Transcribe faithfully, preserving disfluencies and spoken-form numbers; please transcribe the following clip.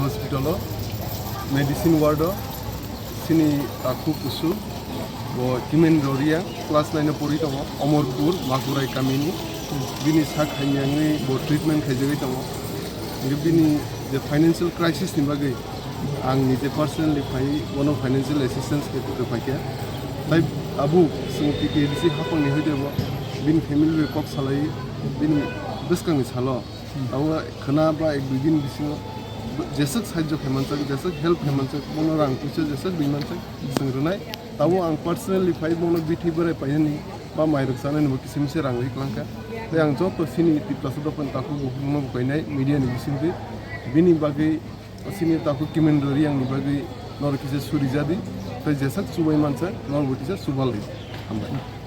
Hospital o medicine ward o chini takhuk kusu bo Kimen Roria class nine o pori tongo, Omorpur Makurai kamini. Bini sak hamyangwi bo treatment khaijagwi tongo. Hingke bini je financial crisis ni bagwi ang nije personally phai bono financial assistance khe khe phaikha. Tai tabuk chwng T T A D C haphangni hoide bo bini family bai kok salai bini bwskangni salo. Abo khwna ba ek dui din bisingo jeswk sahajyo khai manjak, jeswk help khai manjak, bono rang puisa jeswk ri manjak, chwng rwnai. Tabuk ang personally phai bono bithi bwrai painani ba mairok chanani bo kisim se rang ri klangkha. Tai ang joto chini Tiprasa dophani takhuk bukhukno bo kainai media ni bisingtwi bini bagwi chini takhuk Kimen Roria ni bagwi norok kisa suri jadi. Tai jeswk chubai manjak norok bo kisa chubalai. Hambai.